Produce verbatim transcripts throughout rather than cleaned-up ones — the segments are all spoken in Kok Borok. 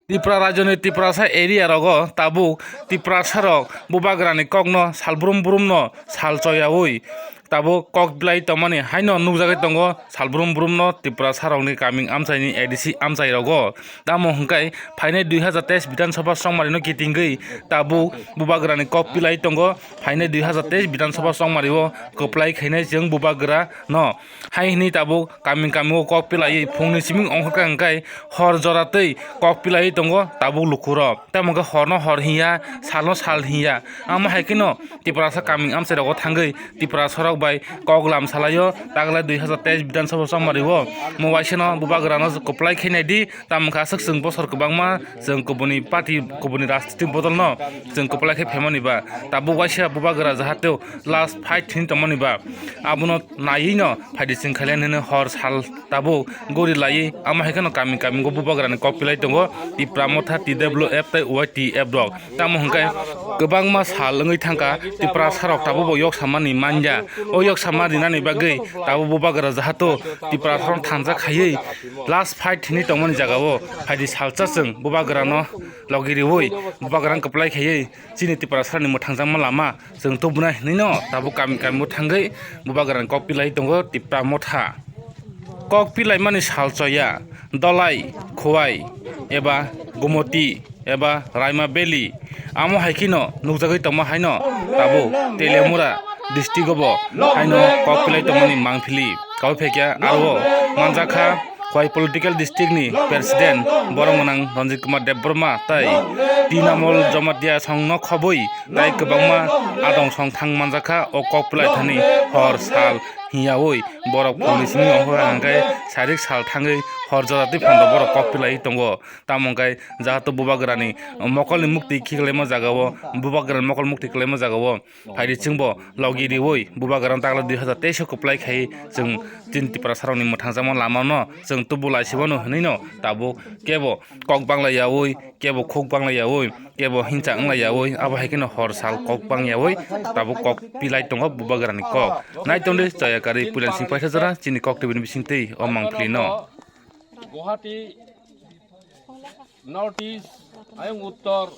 Tripura rajyoni Tiprasa area rogo tabuk Tiprasa rok bubagrani kokno sal brum brum no sal choyaui tabuk kok bilai tongmani haino nukjagwi tongo sal brum brum no Tiprasa rokni kaming amchaini A D C amchai rogo. Tamo hwnkhe phainai dui hazar teis Bidhan Sabha chongmari no kitingwi tabuk bubagrani kok bilai tongo, phainai dui hazar teis Bidhan Sabha chongmari o kwplai khainai chwng bubagra no. Hai hwnwi tabuk kaming kaming o kok pilaiwi phungni siming ongkhorkha hwnkhe hor jora twi kok pilaiwi tongo tabuk lukurok. Tamo hwnkhe horno hor hinya, salno sal hinya. Amo hai kheno Tiprasa kaming amchai rogo thangwi Tiprasa rok bai kok lam salaio, tagle dui hazar teis Bidhan Sabha chongmari o mo waisano bubagrano kwplai khe naidi. Tamo khe aswk chwng bosor kwbangma chwng kubuni party, kubuni rajniti bodolno chwng kwplai khe phaimani ba. Tabuk waisa bubagra jahateo last fight hwnwi tongmani ba. Abono naiwi no phaidi chwng khailai nini hor sal tabuk gori laiwi. Amo hai kheno kami kami go bubagrani kok pilai tongo. Tipra Motha, T W F tei Y T F rok. Tamo hwnkhe kwbangma sal wngwi thangkha, Tiprasa rok tabuk bo yok samani manya. O yok sama rinani bagwi tabuk bubagra jahato Tiprasa rok thansa khaiwi last fight hwnwi tongmani jagao phaidi salsa chwng bubagrano logi riui bubagrano kwplai khaiwi chini Tiprasa ni mwthangjakma lama chwng tubuna hwnwi no tabuk kami kami o thangwi bubagrani kok pilai tongo Tipra Motha. Kok pilaimani sal choya Dolai, Khowai eba Gomoti eba Raima Valley, amo hai kheno nukjagwi tongma haino tabuk Teliamura district o bo haino kok pilai tongmani mangphili. Kabo phekya aro manjakha Khowai political district ni president borok gwnang Ranjit Kumar Debbarma tei Tinamol Jamatia songno khobwi tei kwbangma adong song thang manjakha o kok pilai thani hor sal hiyaui borok phungni simi ongkha hwnkhe sarik sal thangwi hor jora twi phanto borok kok pilai tongo. Tamo hwnkhe jahato bubagrani mokolni mukti khiklaima jagao, bubagrani mokol mukti kwlaima jagao phaidi chwngbo logi riui bubagrano takla dui hazar teis o kwplai khai chwng chini Tiprasarokni mwthangjakma lamano chwng tubu laisibano hwnwino tabuk kebo kok bangla yaui, kebo khuk bangla yaui, kebo hincha wngla yaui, abo hai kheno hor sal kok bang yaui tabuk kok pilai tongo bubagrani kok. Nai tongdi chaya karwi puila sing paisa jora chini kok tibini bisingtwi o mangpili no. Guwahati, North East, ayang Uttor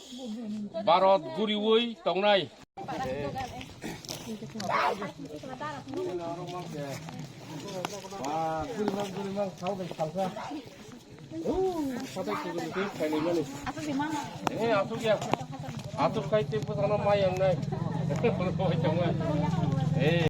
Bharat guriwi tongnai. Eh, asuk ya. Asuk kai te pusana mai yang nai. Eh.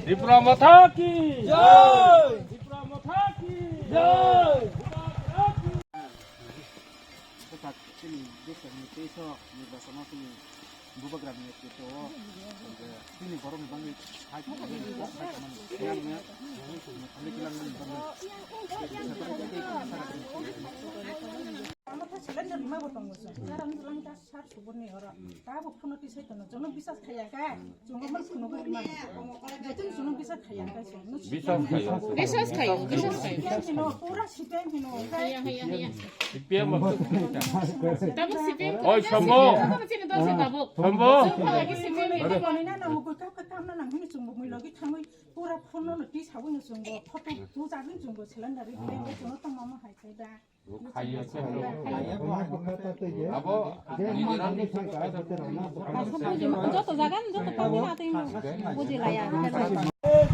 Tripura Motha ki jai. Tripura Motha ki jai. Bubagrani netrito o, chini borokni bagwi hai kok hai tongmani, yang ya, yang sumno thangwi kilangmani bagwi. Amo tha cylinder rima bo tongo chwng. Jara wng lang ta sar suboni oro. Ta bo phuno tisai tono. Chwngno bisas khaya kha. Chwngno man phuno bo rima. Jotoni chwngno bisas khaya kha chwng. Bisas khayo. Bisas khayo, bisas khayo. Pura sipen hino. Haya, haya, haya. Tabuk sipim. Oi, Sambo. Tabuk sini dosi tabuk. Sambo. Tabuk lagi sipim. Tabuk mani na nang hukui kap kap na nang hini chungbo mui logi thangwi pura phone no ti sawi no chungbo photo tu jagin chungbo cylinder ri ri chungbo tong mama hai sai da. Abo, joto jagan joto kami na tei buji laya.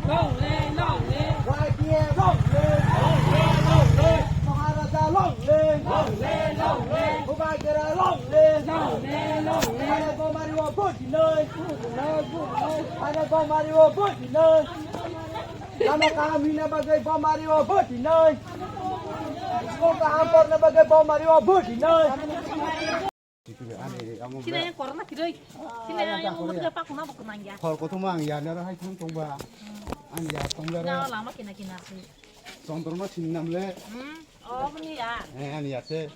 Long live, long live. Y T F long live. Long live, long live. Maharaja long live. Long live, long live. Bubagra long live. Long live, long live. Hai bomari o boti noi. Hai bomari o boti noi. Lama kaham hina bagwi bomari o boti noi. School kaham porna bagwi bomari o boti noi. Sini yang corona kiroi. Sini yang yang umur dia pakuna bukan nangya. Khor kothoma ang ya nero hai thang tongba. Ang ya tongba. Ya lama kina kina sih. Chondroma sini namle. Hmm. Oh, ini ya. Eh, ani ya se.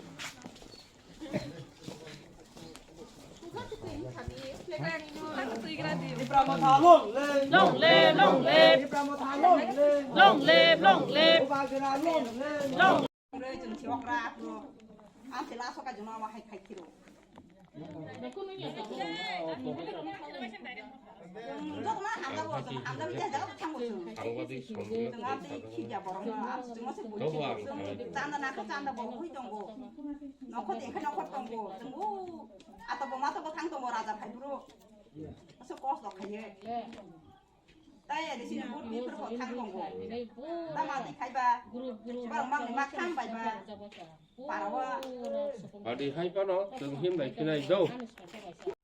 Tipra Motha long live. Long live, long live. Tipra Motha long live. Long live, long live. Bubagra long live. Long. Ang se laso ka juma wa hai khai khiro. Joto ma hamjak bo, hamjak bo, hamjak bo thango. Ang ati khibya borok no, ang chuma se bui chanda na kha chanda borok hui tongo. Nokhot ekha nokhot tongo. Tongo. Ato bo ma to bo thang tongo raja phai bro. Aso kos dok khaye. Adi hai pano chwng him bai khinai do.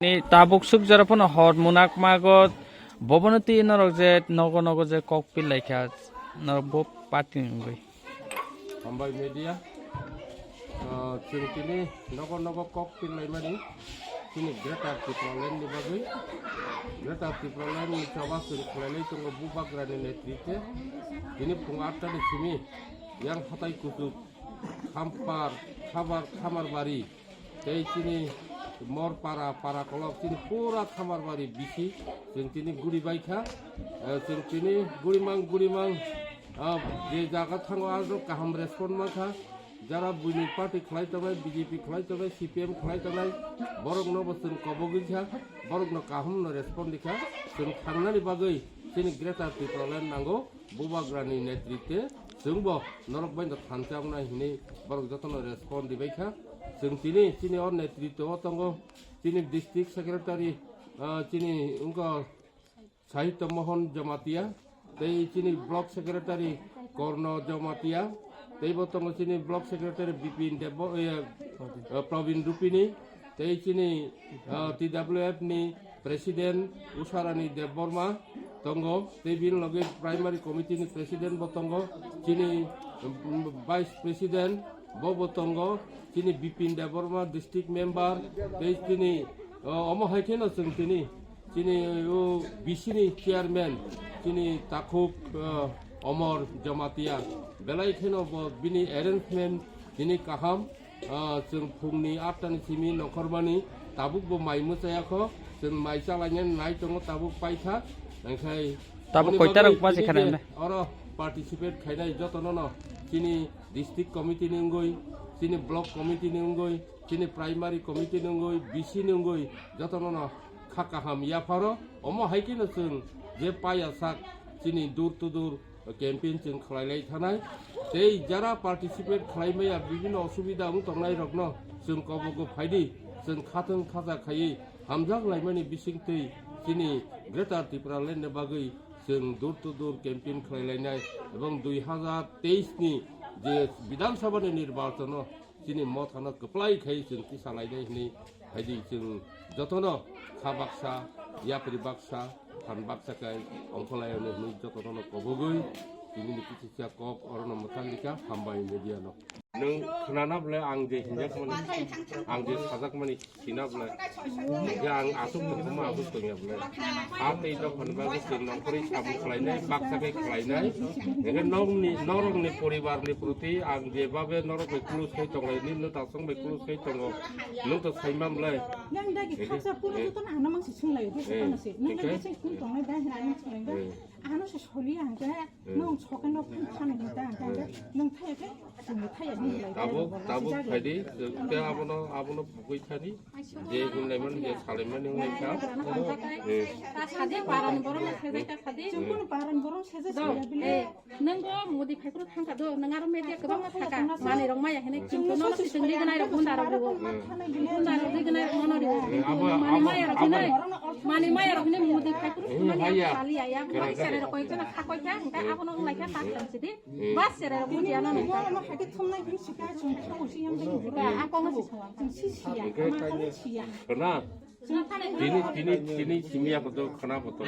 Ni tabuk suk jora phano hor munak magot bobono twi norok je nogo nogo je kok pil laikha norok bo party ni wngwi. Hambai media. Ah, chwng tini nogo nogo kok pil laimani. Chini Greater Tipraland ni bagwi, Greater Tipraland ni choba chwng khlailai tongo Bubagrani netritwe. Tini phung atta ni simi yang hatai kuchuk, khampar, khabar, khamarbari, tei chini Morpara, Parakolok, chini pura khamarbari bisi chwng tini guri baikha. Eh, chwng tini gurimang, gurimang, ah, je jaga thango aro kaham respond mankha. Jara buini party khlai tongnai, B J P khlai tongnai, C P M khlai tongnai, borokno bo chwng kobogwi kha, borokno kaham no respond rikha, chwng thangnani bagwi chini Greater Tipraland nango, Bubagrani netritwe chwngbo norok bai no thansa wngnai hinwi borok jotono respond ribai kha. Chwng tini, chini o netritwo o tongo, chini district secretary, ah, chini wngkha Sahitya Mohan Jamatia, tei chini block secretary Korno Jamatia, tei bo tongo chini block secretary Bipin Debbo-, eh, eh, Probin Rupini, tei chini, eh, T W F ni president Usharani Debbarma tongo, tei bini loge primary committee ni president bo tongo, chini, mm, vice president bo bo tongo, chini Bipin Debbarma district member, tei chini, eh, omo hai kheno chwng tini Chini o B C ni chairman, chini takhuk, eh, Omor Jamatia, belai kheno bo bini arrangement bini kaham, eh, chwng phungni atta ni simi nongkhormani tabuk bo mai mwchaya kho, chwng mai chalainani nai tongo tabuk paikha, enkhai tabuk boni koita bagwi rok baji tini khana je hwnle? Oro participate khainai jotono no chini district committee ni wngwi, chini block committee ni wngwi, chini primary committee ni wngwi, B C ni wngwi jotono no kha kaham yapharo, omo hai kheno chwng je paya sak chini door to door campaign chwng khlai lai thanai. Tei jara participate khlai maya bibhinno osubida wng tongnai rokno chwng kobogo phaidi, chwng khathwng khaja khaiwi hamjak laimani bisingtwi chini Greater Tipraland ni bagwi chwng door to door campaign khlai lainai ebong dui hazar teis ni je Bidhan Sabha ni nirbachon o chini mothano kwplai khai chwng tisa lainai hwnwi phaidi chwng jotono kha baksa, yapri baksa, phan baksa khai ongkhorlaio hwnwi jotono kobogwi tini ni kisa kok orono mwthang rikha, hambai media no. Nwng khwnana bwle ang je hinjakmani, ang je sajakmani sina bwle, je ang aswk tongkha ma aswk tongya bwle. Ha tei dophani bagwi chwng nongkhorwi samung khlainai, baksa khe khlainai. Hwnkhe nokni, norokni poribarni proti ang jebabe norok bai close khai tonglai, nini tasong bai close khai tongo. Nwng to saimam bwle. Nang dagi khaksa puro jotono ano mangsi sunglaio, bwswk phano se. Nang dagi sing khum tongnai da hwnwi ano sunglaio. Ano se soliya hwnkhe, nwng soke nok phano hwnta hwnkhe, nwng thaya khe, chwngno thaya hwnlai. Tabuk, tabuk phaidi, khe abono, abono bugwi thani, je hwnlaimani, je salaimani hwnlai kha. Ta sadi, parani borok no sejai ta sadi. Chwng kunu parani borok sejai sadi bile. Nwng bo Modi phaiphuru thangkha do, nwng aro media kwbangma thangkha, manwi rok maya hinwi kintu nono se chwngni gwnai rok gunda rok rwo. Gunda rok di gwnai rok nono rwo. Kintu manwi maya rok hinwi, manwi maya rok hinwi Modi phaiphuru thangmani ya saliya ya, bo sere rok koyekjona kha koikha, hwnkhe abono wnglaikha ta sidi. Bas sere rok bujiya nono. Ako no se sawa, chwng si siya, ama ano siya. Tini, tini, tini simi ako do khana bo to.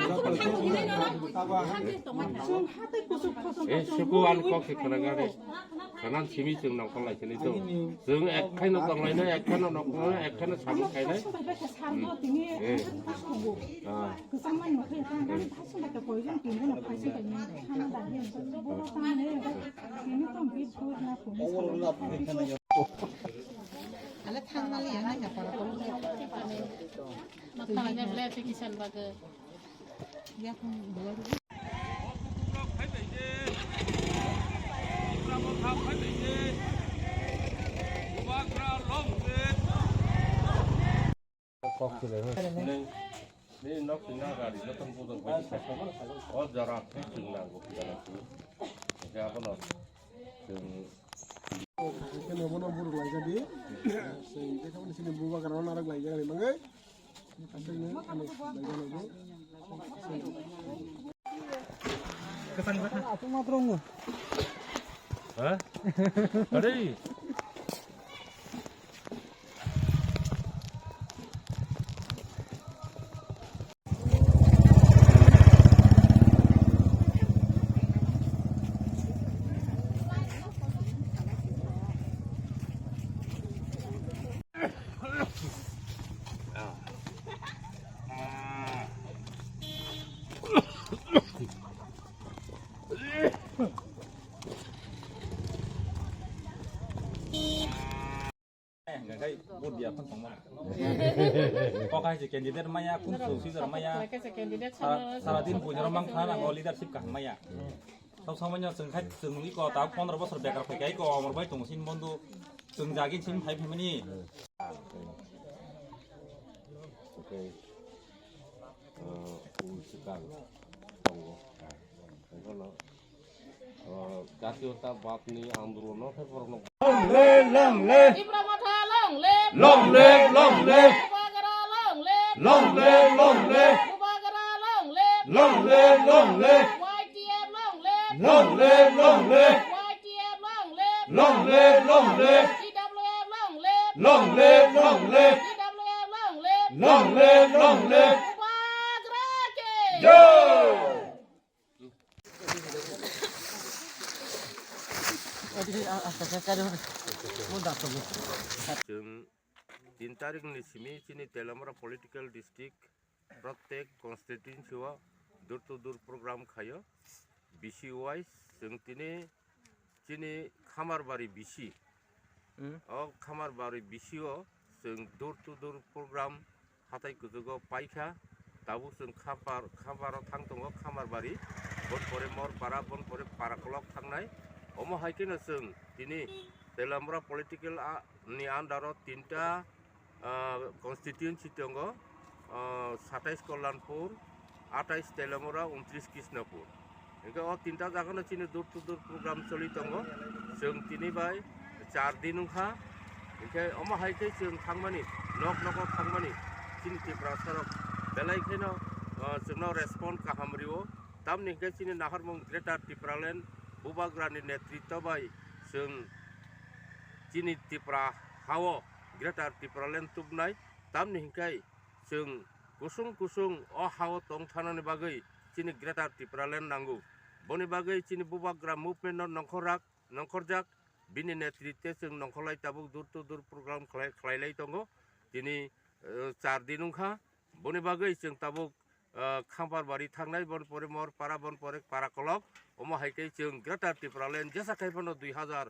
Eh, suku ani kok se khana gari. Khana simi chwng nongkhor lai sini to. Chwng ek khaino tonglainai, ek khaino nongkhor, ek khaino samung khainai. Eh. Ah. Ale thang mali ya, nai ya, para para. Mathang ya, ble application baga. Ya, kung dua dua. Bubagra Kok chile, hmm. Nini nok sina gari joto bujok bai sa. O jora khe chwng nango pidala chwng. Khe abono chwng. Khe nobono buruk laijadi. Chwng khe khamani sini bubagra no narwk laijak ni bagwi. Aswk ni ano laijak laijak. Ha? Tadi. Hingke kai vote dia phang tongma. Kok hai se candidate maya, kun su si jar maya. Sara, sara din puja romang thana nango leadership kaham maya. Sok samanya chwng khai chwng nungwi ko ta pondro bosor bekar phai kai ko amor bai tong sin bondu chwng jagin sin phai phai mani. Okay. Uh, u sikal tongo. Tongo no. Uh, jatiyotabadni andolonno khe borokno. Long live, long live. Tipra Motha long live. Long live, long live. Bubagra long live. Long live, long live. Bubagra long live. Long live, long live. Y T F long live. Long live, long live. Y T F long live. Long live, long live. T W F long live. Long live, long live. T W F long live. Long live, long live. Bubagra ki. Jai. Chwng tin tarikni simi chini Teliamura political district protek constituency o door to door program khaio. B C wise chwng tini chini Khamarbari B C. Hmm. O Khamarbari B C o chwng door to door program hatai kuchugo paikha. Tabuk chwng Khambar, Khambaro thang tongo, Khambarbari, bon pore Morpara, bon pore Parakolok thangnai. Omo hai kheno chwng tini Teliamura political a, ni under o tinta ah, constituency tongo, ah, satais Kollanpur, atais Teliamura, untris Krishnapur. Hingke o tinta jagano chini door to door program choli tongo. Chwng tini bai char din wngkha. Hingke omo hai khe chwng thangmani, nok nogo thangmani chini Tiprasarok belai kheno, ah, chwngno respond kaham rio. Tamni hingke chini naharmung Greater Tipraland Bubagrani netritw bai chwng chini Tipra hao Greater Tipraland tubunai, tamni hingke chwng kusung kusung o hao tongthanani bagwi chini Greater Tipraland nango. Boni bagwi chini Bubagra movement no nongkhorjak, nongkhorjak, bini netritwe chwng nongkholai tabuk door to door program khlai, khlailai tongo. Tini, eh, char din wngkha. Boni bagwi chwng tabuk, ah, Khambarbari thangnai, bon pore Morpara, bon pore Parakolok. Omo hai khe chwng Greater Tipraland jesa khai phano dui hazar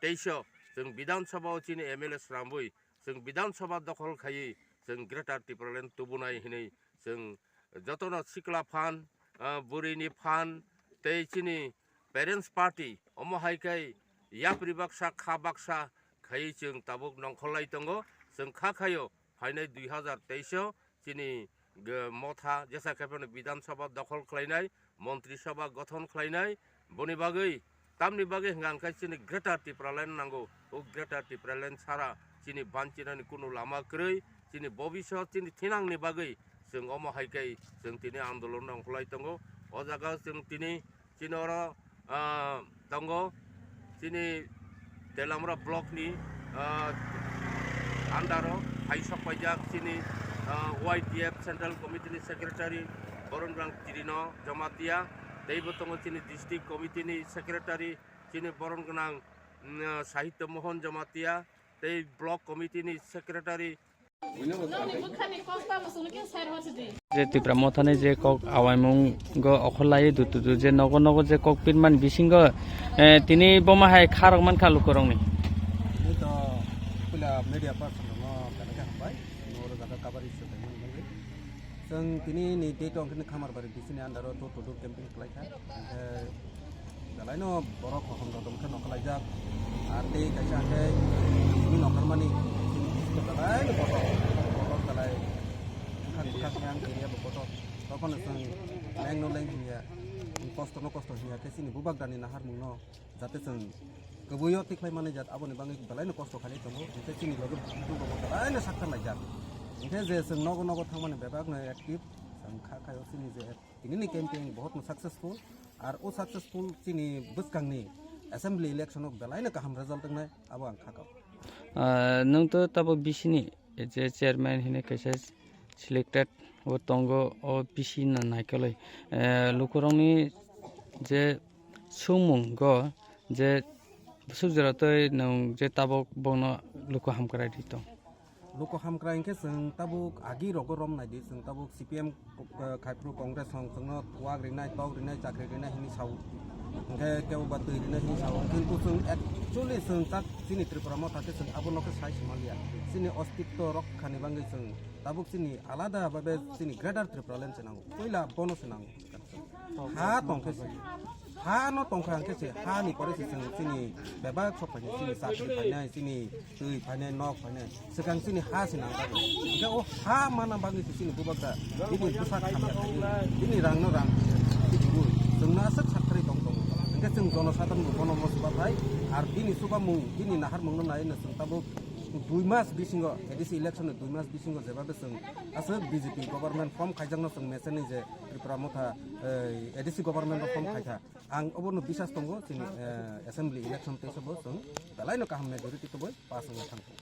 teis o chwng Bidhan Sabha o chini M L A swnambwi chwng Bidhan Sabha dokhol khaiwi chwng Greater Tipraland tubunai hinwi chwng jotono sikla phan, ah, burini phan tei chini parents party omo hai khe yapri baksa kha baksa khaiwi chwng tabuk nongkholai tongo. Chwng kha khaio phainai dui hazar teis o chini ge-, motha jesa khe phano Bidhan Sabha dokhol khlainai, Montri Sabha gothon khlainai, boni bagwi, tamni bagwi hwnka hwnkhe chini Greater Tipraland nango. O Greater Tipraland sara chini banchinani kunu lama kwrwi, chini bobisot chini thinangni bagwi chwng omo hai khe chwng tini andolon nongkholai tongo. O jaga chwng tini chini oro, ah, tongo, chini Teliamura block ni, ah, under o hai sok paijak chini, ah, Y T F Central Committee ni Secretary Boron Grang Tirino Jamatia, teibo tongo chini District Committee ni Secretary chini Boron Grang, mm, Sahitya Mohon Jamatia, tei Block Committee ni Secretary Je Tipra Mothani je kok awaimung go okhorlai dutu je nogo nogo je kok pirman bisingo, eh, tini boma hai kharok mankha lukurokni. Ini to pula media person no kana ka hambai, no ro jaga kabari se tengmani. Chwng tini ni date ong kini Khamarbari D C ni under o door to door campaign khlai kha. Hingke belai no borok hokom rodom khe nongkhorlaijak. Ar tei kaisa hingke chini nongkhormani chini bisingo belai no borok, borok belai Yang area bo kotor. Tokhono chwng lengno leng hinya, kostono kosto hinya, khe chini bubagrani naharmungno jate chwng kwbwio tikhlai mani jat aboni bagwi belaino kosto khalai tongo. Hinkhe chini loge bubagrano belaino sakthar laijak. Hinkhe je chwng nogo nogo thangmani bebakno active chwng kha khaio chini je tinini campaign bahutno successful. Ar o successful chini bwskangni assembly election o belaino kaham result wngnai abo ang kha kao. Ah, nwng to tabo bisini je chairman hini kaisa selected o tongo, o bisi no naikolwi. Eh, lukurokni je sumung go je bwswk jora tei nwng je tabuk bokno luku hamkrai di tong. Luku hamkrai hinkhe chwng tabuk agi rogo rom naidi, chwng tabuk C P M, eh, khaiphuru Congress hong chwngno wak rinai, tok rinai, chakri rinai hini sao. Hinkhe kebo ba twi rinai hini sao. Kintu chwng actually chwng tak chini Tripura motha khe chwng abono khe sai sima liya. Chini ostitto rokkhani bagwi chwng tabuk chini alada babe chini Greater Tripura Land se nango. Puila bono se nango. Ha tongkhe se, ha no tongkha hwnkhe se, ha ni pore se chwng chini bebak sok phainai, chini chakri phainai, chini twi phainai, nok phainai, swkang chini ha se nang bagwi. Hwnkhe o ha mana bagwi se chini bubak da bini bwsak hamya khaidi, bini rang no rang khaidi, chwng no aswk sakthari tong tongo. Hwnkhe chwng jono sadharon bo bono mo chuba phai, ar bini chubamung, bini naharmung no nai no chwng tabuk dui mas bisingo, A D C election ni dui mas bisingo jeba be chwng aswk B J P government form khaijakno chwng mesen ni je Tripura motha, eh, A D C government rok form khaikha. Ang obono bisas tongo, chini, eh, assembly election tei sabo chwng belaino kaham majority tubui pass wngna thangkhu.